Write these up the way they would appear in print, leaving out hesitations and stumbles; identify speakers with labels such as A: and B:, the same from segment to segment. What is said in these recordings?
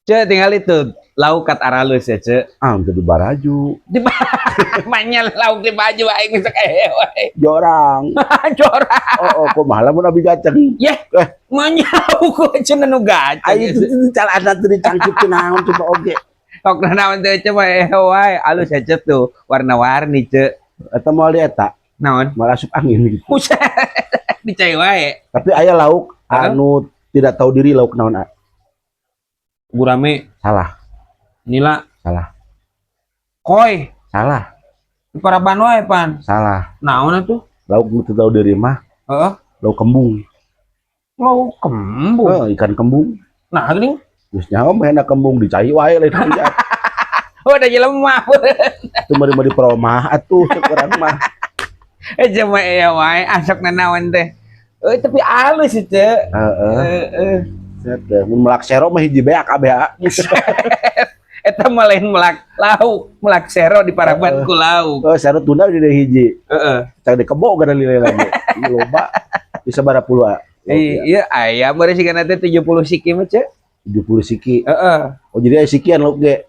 A: Ce, tinggal itu lauk kat aralus ya, Ce.
B: Ah, untuk di baraju.
A: Di manya lauk di baju aing bisa kayak wae.
B: Jorang.
A: Jorang.
B: Oh, kumaha lamun abi gaceng?
A: Yeh,
B: Eh.
A: manya lauk cenah nu gaceng.
B: Ayo itu calana teu dicangcut teu naon coba oge.
A: Sok naon teh coba wae alus ya, Ce, tuh warna-warni, Ce.
B: Eta moal di eta,
A: Naon?
B: Malah asup angin gitu.
A: Buset. Dicai wae.
B: Tapi aya lauk
A: Hah?
B: Anu tidak tahu diri, lauk naon, A?
A: Gurame.
B: Salah,
A: nila.
B: Salah,
A: Koi.
B: Salah,
A: Di paraban wae pan.
B: Salah.
A: Naon atuh?
B: Lauk nu teu tahu diri mah lauk kembung.
A: Lauk kembung.
B: Oh, ikan kembung.
A: Nah, geuning.
B: Geus nyaho mah enak kembung dicai wae lain hujan.
A: Oh, da jelema.
B: Itu mah di promah atuh cek urang mah.
A: Eh, jelema ya wae asok nanaon teh. Eh, tapi alus sih, Ce.
B: Heeh.
A: Heeh.
B: Set deh. Mun melak sero mah hiji beak kabeh, ah.
A: Eta mah lain melak lauk, melak sero di paraban ku lauk.
B: Oh, sero tunda di deui hiji. Cak di kebo gara lile lagi. Ini loba. Bisa berapa puluh, ah?
A: Iya, aya meureun sigana teh 70 siki mah, Ce.
B: 70 siki.
A: Heeh.
B: Oh, jadi aya sikian lauk ge.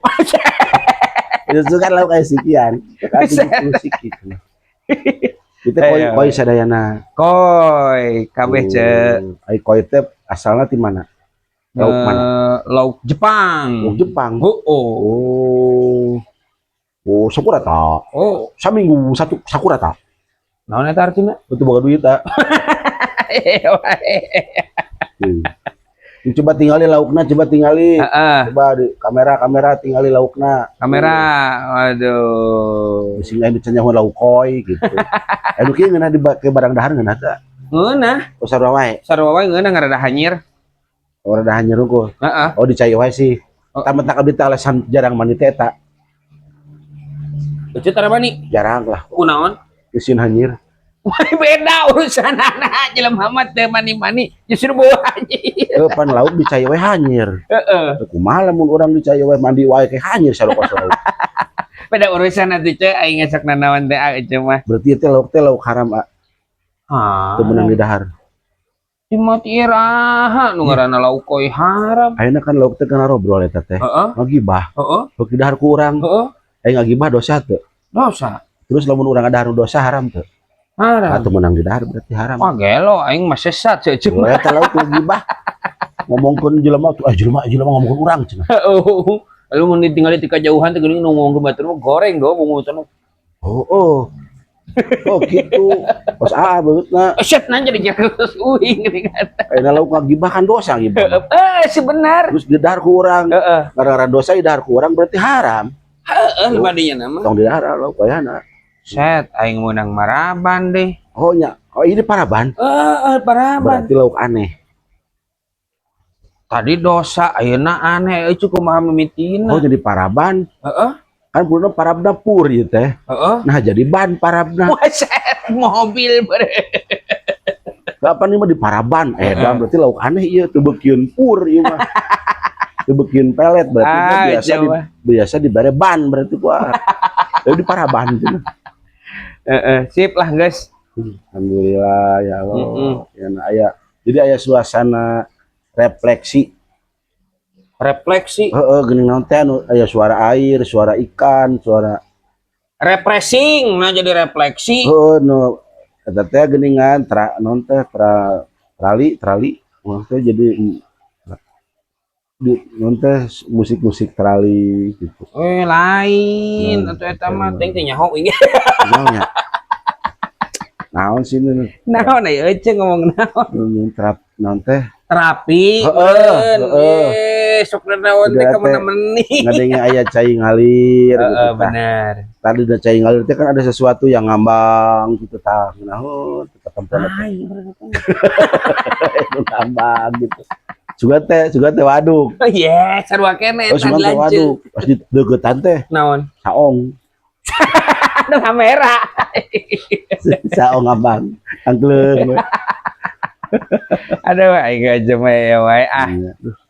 B: Itu kan lauk aya sikian. Kan 70 siki. Itu koi.
A: Ayo.
B: Koi sadayana.
A: Koi kabeh, Ce.
B: Oh, ai koi teh asalna ti mana? Lauk mana?
A: Eh, lauk Jepang.
B: Lauk Jepang.
A: Oh.
B: Oh. Oh, sakurata.
A: Oh,
B: Saminggu satu sakurata.
A: Naon eta artina?
B: Itu boga duit, ah. Coba tingali laukna, coba tingali. Coba di kamera kamera tingali laukna.
A: Kamera. Waduh.
B: Sing aya can nyaho lauk koi gitu. Anu kieu ngeunah di ke barang dahar ngeunah teh?
A: Ngeunah.
B: Oh, sarua wae.
A: Sarua wae ngeunah, ngarada hanyir.
B: Oh, rada hanyir unggul.
A: Heeh.
B: Oh, dicai wae sih.
A: Oh.
B: Tah, mentak abdi teh alasan jarang mandi teh eta.
A: Lucu tara mani.
B: Jarang lah.
A: Kunaon?
B: Isin hanyir.
A: Wah, beda urusan anak jelema mah teu mani-mani justru bau hanyir.
B: Eh, pan lauk dicai wae hanyir.
A: Heeh.
B: Kumaha lamun urang dicai wae mandi wae ke hanyir sarua kos lauk.
A: Beda urusan atuh, Ce, aing ngesok nanaon teh ah, ce mah.
B: Berarti itu lauk teh lauk haram, ah.
A: Ah.
B: Teu meunang di dahar.
A: Di mati iraha nu ngaranna lauk koi haram?
B: Ayeuna kan lauk teh kena robrol eta teh. Ngagibah. Lauk di dahar ku urang. Aing ngagibah dosa teu?
A: Dosa.
B: Terus lamun urang ngadahar nu dosa haram teu?
A: Haram.
B: Atuh meunang di dahar berarti haram.
A: Wah, gelo aing mah sesat ce ce.
B: Oh, eta lauk ngagibah. Ngomongkeun jelema tuh, ah, jelema jelema ngomongkeun urang cenah.
A: Heeh. Lalu mun ditinggali ti kajauhan teh geuning nu ngomong batur mah goreng do bungu teh.
B: Oh. Oh gitu. Kos ah beutna.
A: Eh, set nanya jadi terus uing geuning.
B: Ayeuna lauk ngagibah kan dosa ngibah.
A: Eh, si benar.
B: Terus di dahar ku urang. Gara-gara dosa di dahar ku urang berarti haram.
A: Heeh, badinya nama.
B: Tong di dahar lauk wayahna.
A: Set aing meunang maraban deh.
B: Oh nya. Oh, ini paraban.
A: Heeh, paraban.
B: Berarti lauk aneh.
A: Tadi dosa, ayeuna aneh, euy kumaha mimitina.
B: Oh, jadi paraban. Kan purna parabna pur ieu teh. Nah, jadi ban parabna.
A: Wah, set mobil bre.
B: Kapan ini mah di paraban? Eh, dan berarti lauk aneh ieu teu beukieun pur ieu mah. Teu beukieun pelet berarti mah
A: Ah,
B: biasa di
A: coba.
B: Biasa dibere ban berarti gua. Jadi di paraban cenah.
A: Heeh, sip lah, guys.
B: Alhamdulillah ya Allah. Ya, nah, aya jadi aya suasana refleksi.
A: Refleksi.
B: Heeh, geuning naon teh anu aya suara air, suara ikan, suara
A: Refreshing, nah jadi refleksi.
B: Heeh, nu eta teh geuningan tra naon teh tra trali trali maksudnya jadi di naon teh musik-musik trali gitu.
A: Eh, lain
B: Hmm,
A: atuh eta mah teuing teh nyaho ieu.
B: Naon nya? Naon sih ini?
A: Naon aya euceung ngomong naon?
B: Nu trap naon teh?
A: Terapi.
B: Heeh,
A: meureun.
B: Heeh.
A: Eh, sok naon teh
B: Udah teh.
A: Kemana-meni.
B: Ngadenge aya cai ngalir gitu
A: Heeh,
B: tah.
A: Bener.
B: Tadi da cai ngalir teh kan ada sesuatu yang ngambang gitu tah. Naon tetep tempona teh
A: Ai, bener.
B: Nu ngambang gitu. Juga teh waduk.
A: Oh iya, sarua keneh
B: Oh, sugan teh waduk. Pas di deuketan teh
A: Naon?
B: Saong.
A: Aduh, kamera.
B: Saong ngambang. Angklung.
A: Aduh, aing aja mah ya wae ah.
B: Iya. Duh.